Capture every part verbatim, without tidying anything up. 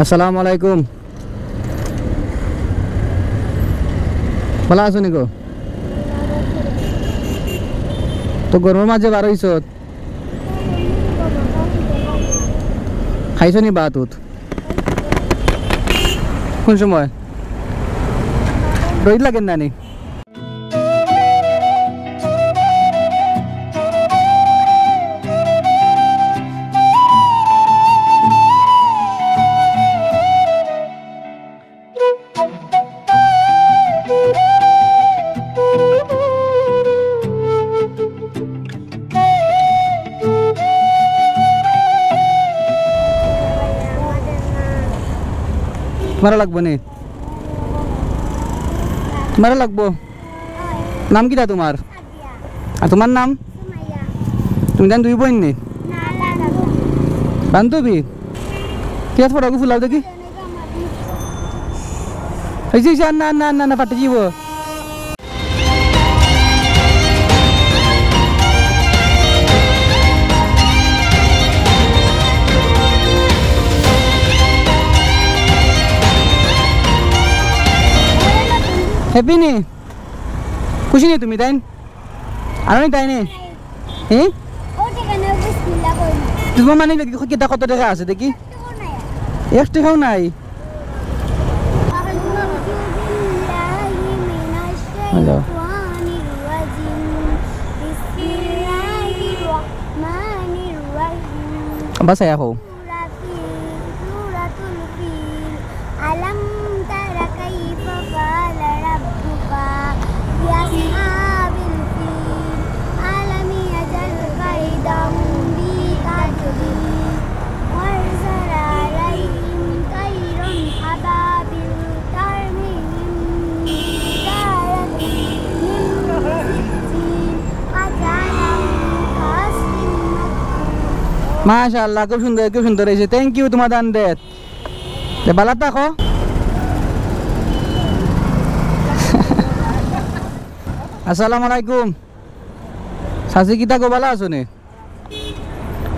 আসসালামু আলাইকুম। ভালা আছো নি গো? তো গরমর মাঝে বার অইছো? খাইছো নি ভাত উত? কোন সময়? রইদ লাগের না নি? মারা লাগবো নি? মারা লাগবো। নাম কিতা তুমার? আর তুমার নাম? তুমি তাইন দুই বইন নি? বান্ধবী? কিতা ফটো ফুলাও দেখি। এই যে, এই যে, আর না, আর না, আর না, আর না, ফাটি যাইবো। Happy নি? খুশি নি তুমি তাইন? আরো নি তাই নি? হ্যাঁ? ও টেকা নেও, বিসমিল্লাহ কই না। তুমার মানে দেখি কিতা কত টেকা আছে দেখি? টেকাও নাই। এক টেকাও নাই। أعوذ بالله من الشيطان الرجيم. بسم الله الرحمن الرحيم. বাস আয়া হো। سورة الفيل. ألم تر كيف فعل ربك بأصحاب الفيل. ألم يجعل كيدهم في تضليل. وأرسل عليهم طيرا أبابيل ترميهم بحجارة من سجيل فجعلهم كعصف مأكول. মাশাআল্লাহ, খুব সুন্দর, খুব সুন্দর অইছে। Thank you তুমার দান দেত। তে বালা থাকো। আসসালামু আলাইকুম। চাচি কিতা গো, বালা আছো নি?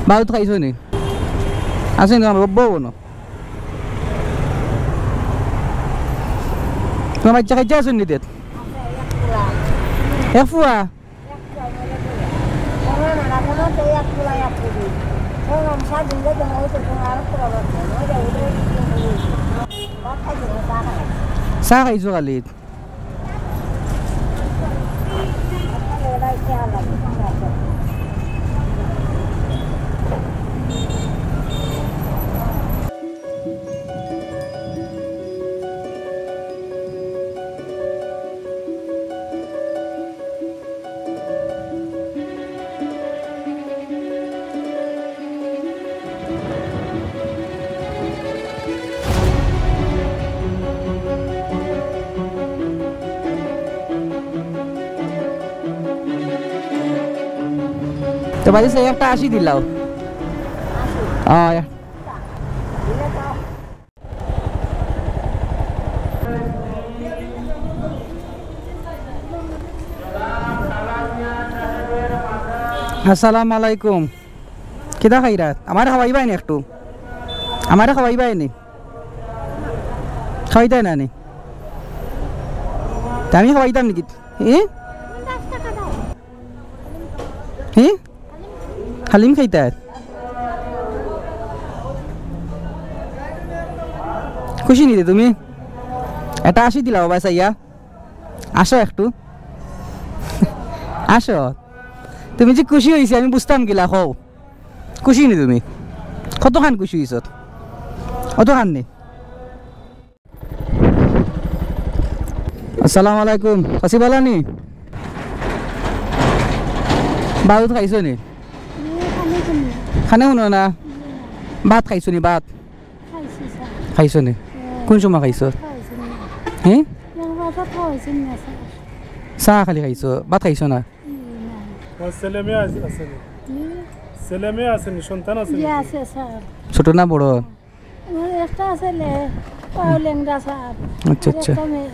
ভাত খাইছো নি? আছে নি আমার বউ বোন? তুমার বাচ্চা কাচ্চা আছে নি দেত? এক ফুয়া? চা খাইছো খালি? তো ভাই, সেই একটা আশি দিলাও। আয়। আসসালামু আলাইকুম। কিতা খাইরা? আমারে খাওয়াইবায় নি একটু? আমারে খাওয়াইবায় নি? খাওয়াইতায় না নি? তে আমি খাওয়াইতাম নি কিতা? হি? হি? হালিম খাইতায়? খুশি নি তে তুমি? এটা আশি দিলাও বাবা চাইয়া। আসো একটু। আসো। তুমি যে খুশি অইছো, আমি বুঝতাম কিলা, কও। খুশি নি তুমি? কতখান খুশি অইছো? অতখান নি? আসসালামু আলাইকুম। চাচি বালা নি? ভাত খাইছো নি? খানে হুনো না? ভাত খাইছো নি? ভাত? খাইছি, স্যার। খাইছো নি? হ্যাঁ। কোন সময় খাইছো? খাইছি না। হ্যাঁ? এক বাজে খাইছি না, স্যার। চা খালি খাইছো, ভাত খাইছো না? উম, না। আমার ছেলে মেয়ে আছে, আছে নি? হুম? ছেলে মেয়ে আছে নি? সন্তান আছে জি, নি? আছে, স্যার। ছোট না বড়? আমার একটা ছেলে, পাও লেংড়া, স্যার। আচ্ছা, আর আচ্ছা। একটা মেয়ে।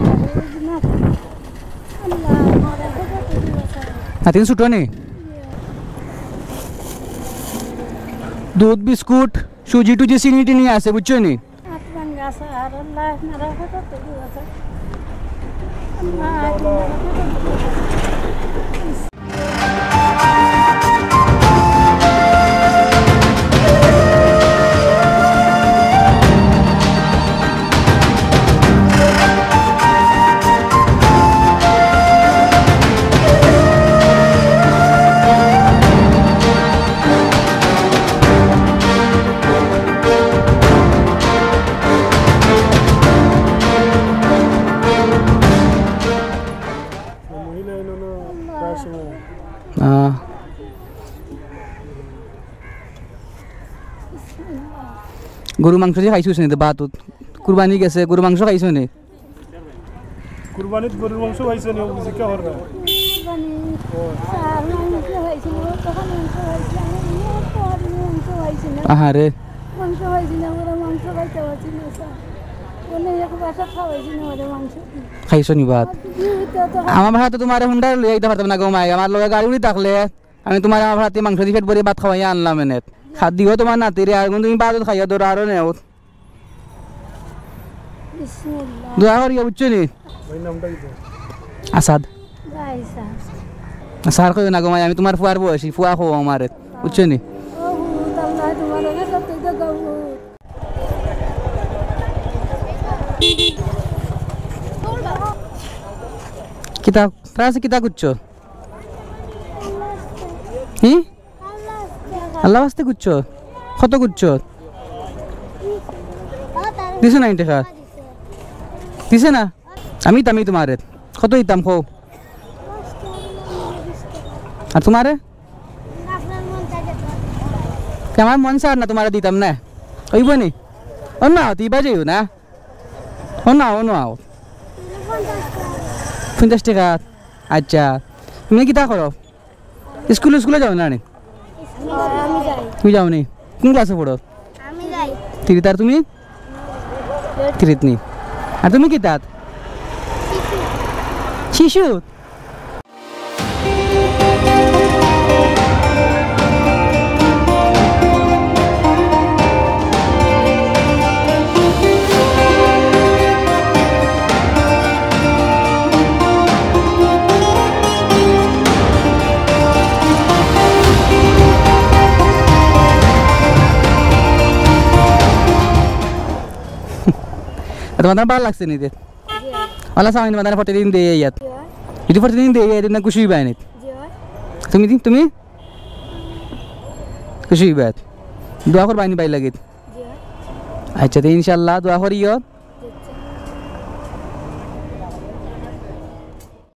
আর ওই নাতি। আল্লাহ, আমার একটা ছেলে, স্যার। নাতিন ছোট নি? জি। দুধ, বিস্কুট, সুজি টুজি, চিনি টিনি আছে, বুঝছো নি? আট ভাঙ্গা আছে, আর আল্লাহ আপনারা কত তৈরি আছে। আল্লাহ আপনারা কত তৈরি আছে। আহ। গরু মাংস দি খাইছস নি তো ভাত উত? কুরবানি গেছে, গরু মাংস খাইছো নি? কুরবানিত গরুর মাংস খাইছো নি? ও জিজ্ঞাসা কররা। কুরবানি, স্যার, মাংস খাইছিল, তখন মাংস খাইছিল, আমি অত আর মাংস খাইছি না। আহারে। মাংস খাইছি না, ওরা মাংস খাইতে পারছি না, স্যার। ওনে এক বাসা খাওয়াইছি না, ওরা মাংস। খাইছো নি ভাত? আর কি হইতো তো আমার ভাষা তো তোমার হুন্ডা লইয়া আইতে পারতাম না গো মাই, আমার লগে গাড়ি উড়ি থাকলে আমি তোমার আমার ভাতে মাংস দি পেট ভরি ভাত খাওয়াইয়া আনলাম এনে। খাদ দিও তোমার নাতিরে, আর তুমি ভাত খাইয়া ধরো আরো নেও। বিসমিল্লাহ। দোয়া করিও, বুঝছো নি? ভাই, নামটা কি তোর? আসাদ। ভাই সাহেব। স্যার কইও না গো মাই, আমি তোমার ফুয়ার বয়সী, ফুয়া কও আমারে, বুঝছো নি? ও হুত, আল্লাহ তোমার লগে সব তো গাবো। কিতা, তারা আছে কিতা করছো? হি? আল্লাহ আস্তে করছো? কত করছো? দিছে না টেকা? দিছে না? আমি দিতাম, আমি তোমারে। কত দিতাম কও? আর তোমারে? তে আমার মন চার না তোমারে দিতাম না। অইবো নি? ও না, তুই বাজেও না। ও না, ও না। পঞ্চাশ টেকা। আচ্ছা। তুমি কিতা করো? স্কুল, স্কুলে যাও না নি? আমি যাই। তুমি যাও নি? কোন ক্লাসে পড়ো? আমি যাই। থ্রিত। আর তুমি? থ্রিত নি। আর তুমি কিতাত? শিশু। তোমার ভালা লাগছে নি যে? জি অয়। আল্লাহ সামিন মানে প্রতিদিন দেই ইয়াত। জি অয়। যদি প্রতিদিন দেই ইয়াত, না খুশি অইবায় নি? জি অয়। তুমি দি-, তুমি? খুশি অইবায়। দোয়া করবায় নি ভাইর লাগি? জি অয়। আচ্ছা, তে ইনশাআল্লাহ দোয়া করিও।